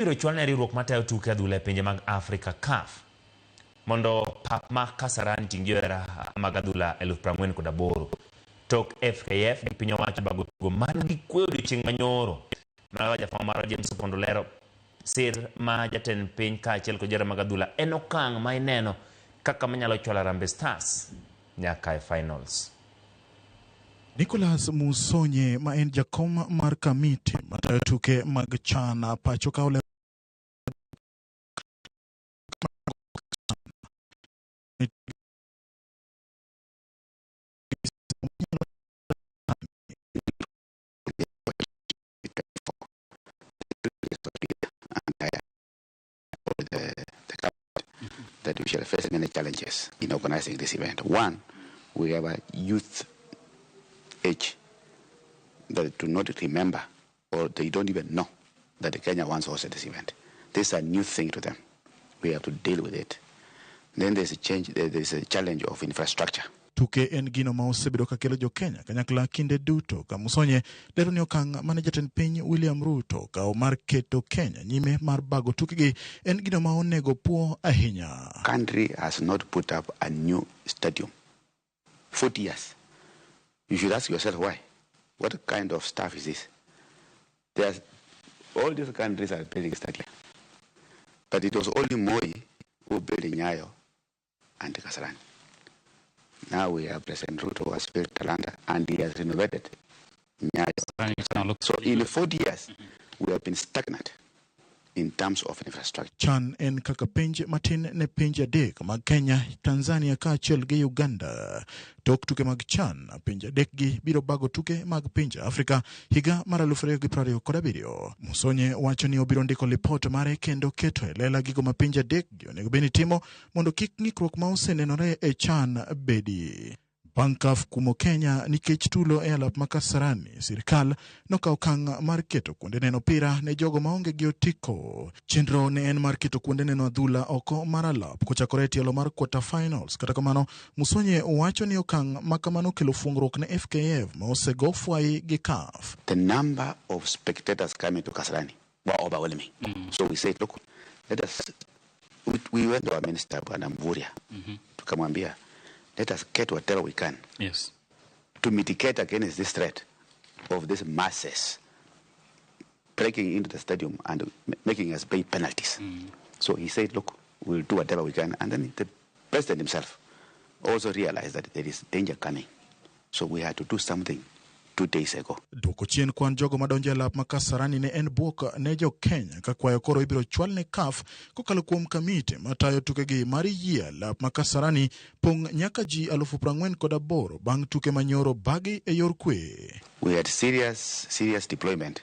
Ibiro chwal ne riwruok matayo tuke adhula e pinje mag Afrika CAF mondo pap ma Kasarani ting' johera mag adhula 48,000. Tok FKF gi piny owacho bago tugo man gi kwe odiochieng' manyoro. Mana kaka jafwambo marwa James Opondo lero, sir ma jatend piny kaachiel kod johera mag adhula en okang' ma ineno kaka manyalo chwalo Harambee Stars nyaka e finals. Nicholas Musonye ma en jakom mar kamiti matayo tuke mag CHAN pacho ka olero that we shall face many challenges in organizing this event. One, we have a youth age that do not remember or they don't even know that Kenya once hosted this event. This is a new thing to them. We have to deal with it. Then there's a change, there's a challenge of infrastructure. Tuke en gino ma osebedo ka kelo jo-Kenya kanyakla kinde duto ka Musonye lero ni okang' mane jatend piny William Ruto okawo mar keto Kenya nyime mar bago tukegi en gino ma onego puo ahinya. Country has not put up a new stadium 40 years. You should ask yourself why. What kind of stuff is this? There's, all these countries are building stadium. But it was only Moi who built Nyayo and Kasarani. Now we have President Ruto who has built Talanta and he has renovated Nyayo. So in 40 years, we have been stagnant in terms of infrastructure. CHAN en kaka penj matin ne pinje adek mag Kenya, Tanzania kaachiel gi Uganda. Tok tuke mag CHAN, pinje adekgi biro bago tuke mag pinje Afrika higa mar 2027. Musonye wacho ni obiro ndiko lipot mare kendo keto e lela gigo ma pinje adekgi onego bed ni timo mondo kik ng'ikruok ma osenenore e CHAN bedi. Bang' CAF kumo Kenya nikech tulo e alap ma Kasarani, sirkal nokawo okang' mar keto kuonde neno opira ne jogo maonge gi otiko. Chenro ne en mar keto kuonde neno adhula oko mar alap kochakore e tielo mar quarter finals. Kata kamano, Musonye wacho ni okang' ma kamano kelo fuongruok ne FKF ma osego fwai gi CAF. The number of spectators coming to Kasarani were overwhelming. So we said, look, let us, we went to our minister, Bwana Mvurya, tukamwambia, let us get whatever we can to mitigate against this threat of these masses breaking into the stadium and making us pay penalties. So he said, look, we'll do whatever we can. And then the president himself also realized that there is danger coming. So we had to do something 2 days ago. Duoko chien kwan jogo madonjo e lap ma Kasarani ne en bwok ne jo Kenya ka kwayo koro ibiro chwal ne CAF kokalo kuom kamiti matayo tukegi mar yie lap ma Kasarani pong' nyaka ji 48,000 bang' tuke manyoro bagi e yor kwe. We had serious, serious deployment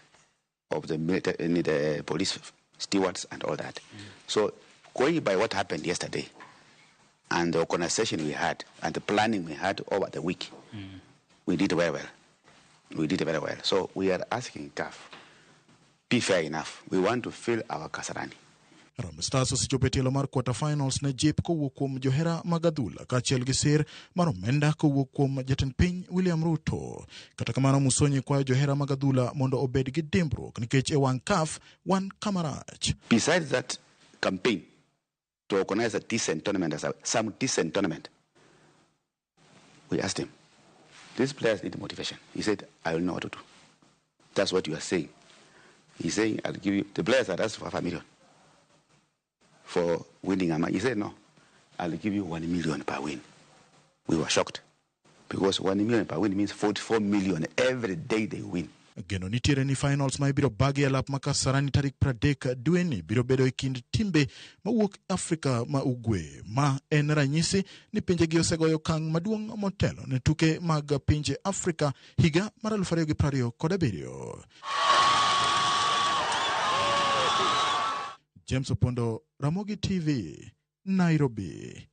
of the military, the police stewards and all that. So going by what happened yesterday and the organization we had and the planning we had over the week, we did very well. We did very well. So we are asking CAF, be fair enough. We want to fill our Kasarani. Harambee Stars osechopo e tielo mar quarter finals ne jip kowuok kuom johera mag adhula kaachiel gi sir mar omenda kowuok kuom jatend piny William Ruto. Kata kamano, Musonye kwayo johera mag adhula mondo obed gi dimbruok nikech e wang' CAF wan kama rach. Besides that campaign to organize a decent tournament, as a, some decent tournament, we asked him, these players need motivation. He said, I will know what to do. That's what you are saying. He's saying, I'll give you, the players are asked for half a million for winning a match. He said, no, I'll give you 1 million per win. We were shocked because 1 million per win means 44 million every day they win. Geno nitiere ni finals ma ibiro bagi e lap ma Kasarani tarik 30 dweni biro bedo e kind timbe mawuok Afrika ma Ugwe, ma en ranyisi ni pinjegi osegoyo okang' maduong' motelo ne tuke mag pinje Afrika higa mar 2027. James Opondo, Ramogi TV, Nairobi.